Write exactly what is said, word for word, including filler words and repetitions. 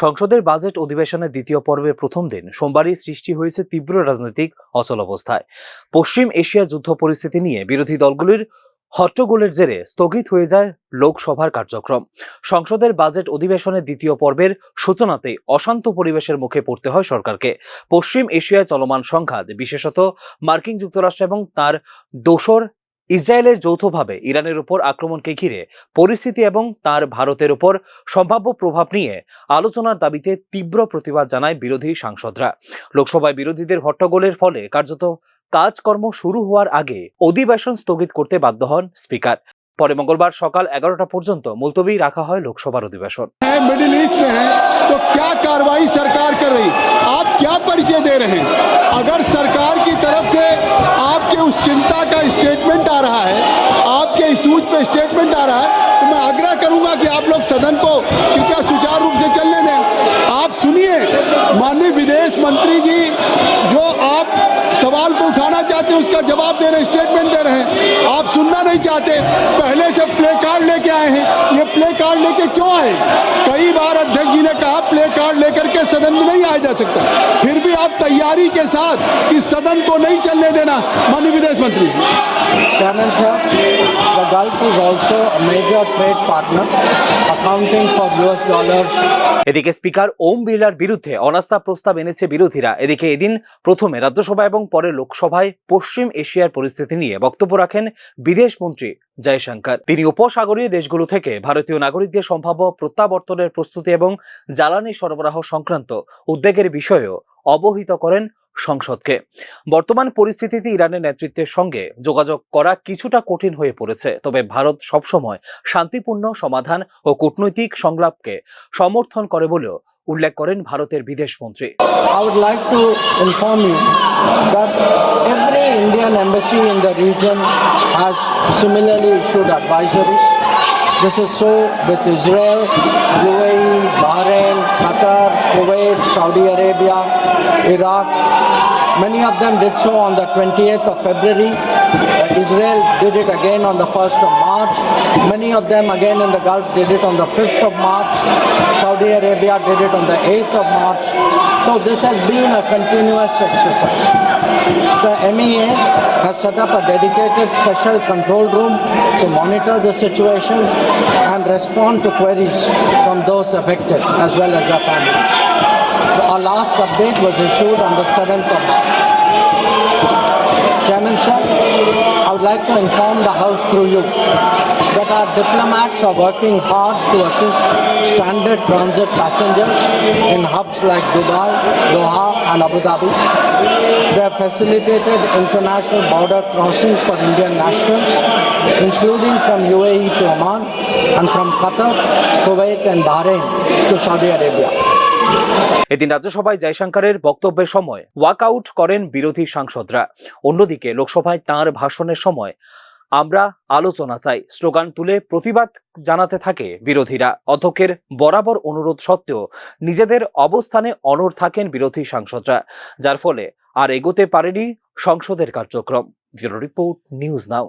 সংসদের বাজেট অধিবেশনের দ্বিতীয় পর্বের প্রথম দিন সোমবারই সৃষ্টি হয়েছে তীব্র রাজনৈতিক অচলাবস্থায়। পশ্চিম এশিয়ার যুদ্ধ পরিস্থিতি নিয়ে বিরোধী দলগুলির হট্টগোলের জেরে স্থগিত হয়ে যায় লোকসভার কার্যক্রম। সংসদের বাজেট অধিবেশনের দ্বিতীয় পর্বের সূচনাতেই অশান্ত পরিবেশের মুখে পড়তে হয় সরকারকে। পশ্চিম এশিয়ায় চলমান সংঘাত, বিশেষত মার্কিন যুক্তরাষ্ট্র এবং তার দোসর ইসরায়েলের যৌথভাবে ইরানের উপর আক্রমণকে ঘিরে পরিস্থিতি এবং তার ভারতের উপর সম্ভাব্য প্রভাব নিয়ে আলোচনার দাবিতে তীব্র প্রতিবাদ জানায় বিরোধী সাংসদরা। লোকসভায় বিরোধীদের হট্টগোলের ফলে কার্যত কাজকর্ম শুরু হওয়ার আগে অধিবেশন স্থগিত করতে বাধ্য হন স্পিকার। পরে মঙ্গলবার সকাল এগারোটা পর্যন্ত মুলতবি রাখা হয় লোকসভার অধিবেশন। है, मिडिल ईस्ट में है, तो क्या कार्रवाई सरकार कर रही, आप क्या परिचय दे रहे हैं? अगर सरकार की तरफ से आपके उस चिंता का स्टेटमेंट आ रहा है, आपके इशूज पे स्टेटमेंट आ रहा है, तो मैं आग्रह करूंगा कि आप लोग सदन को कृपया सुचारू रूप से चलने दें। आप सुनिए, माननीय विदेश मंत्री जी, जो आप सवाल को उठाना चाहते हैं, उसका जवाब दे रहे हैं, स्टेटमेंट दे रहे हैं। आप सुनना नहीं चाहते, पहले से प्ले कार्ड लेके आए हैं। ये प्ले कार्ड लेके क्यों आए? कई बार अध्यक्ष जी ने कहा, प्ले कार्ड लेकर के सदन में नहीं आया जा सकता, फिर भी आप तैयारी के साथ इस सदन को नहीं चलने देना। माननीय विदेश मंत्री। Chairman sir, the Gulf is also a major trade partner, accounting for U S dollars. এদিকে স্পিকার ওম বিড়লার বিরুদ্ধে অনাস্থা প্রস্তাব এনেছে বিরোধীরা। এদিকে এদিন প্রথমে রাজ্যসভা এবং পরে লোকসভায় পশ্চিম এশিয়ার পরিস্থিতি নিয়ে বক্তব্য রাখেন বিদেশ মন্ত্রী জয়শঙ্কর। তিনি উপসাগরীয় দেশগুলো থেকে ভারতীয় নাগরিকদের সম্ভাব্য প্রত্যাবর্তনের প্রস্তুতি এবং জ্বালানি সরবরাহ সংক্রান্ত উদ্বেগের বিষয়েও অবহিত করেন সংসদকে। বর্তমান পরিস্থিতিতে ইরানের নেতৃত্বের সঙ্গে যোগাযোগ করা কিছুটা কঠিন হয়ে পড়েছে, তবে ভারত সবসময় শান্তিপূর্ণ সমাধান ও কূটনৈতিক সংলাপকে সমর্থন করে বলেও উল্লেখ করেন ভারতের বিদেশ মন্ত্রী। I would like to inform you that every Indian embassy in the region has similarly issued advisories. This is so with Israel, U A E, Bahrain, Qatar, Kuwait, Saudi Arabia, Iraq. Many of them did so on the twentieth of February. Uh, Israel did it again on the first of March. Many of them again in the Gulf did it on the fifth of March. Saudi Arabia did it on the eighth of March. So this has been a continuous exercise. The M E A has set up a dedicated special control room to monitor the situation and respond to queries from those affected as well as their families. Our last update was issued on the seventh of March. Chairman sir, I would like to inform the House through you that our diplomats are working hard to assist stranded transit passengers in hubs like Dubai, Doha and Abu Dhabi. They have facilitated international border crossings for Indian nationals, including from U A E to Oman and from Qatar, Kuwait and Bahrain to Saudi Arabia. এদিন রাজ্যসভায় জয়শঙ্করের বক্তব্যের সময় ওয়াকআউট করেন বিরোধী সাংসদরা। অন্যদিকে লোকসভায় তাঁর ভাষণের সময় "আমরা আলোচনা চাই" স্লোগান তুলে প্রতিবাদ জানাতে থাকে বিরোধীরা। অধ্যক্ষের বরাবর অনুরোধ সত্ত্বেও নিজেদের অবস্থানে অনড় থাকেন বিরোধী সাংসদরা, যার ফলে আর এগোতে পারেনি সংসদের কার্যক্রম। Bureau report, news now.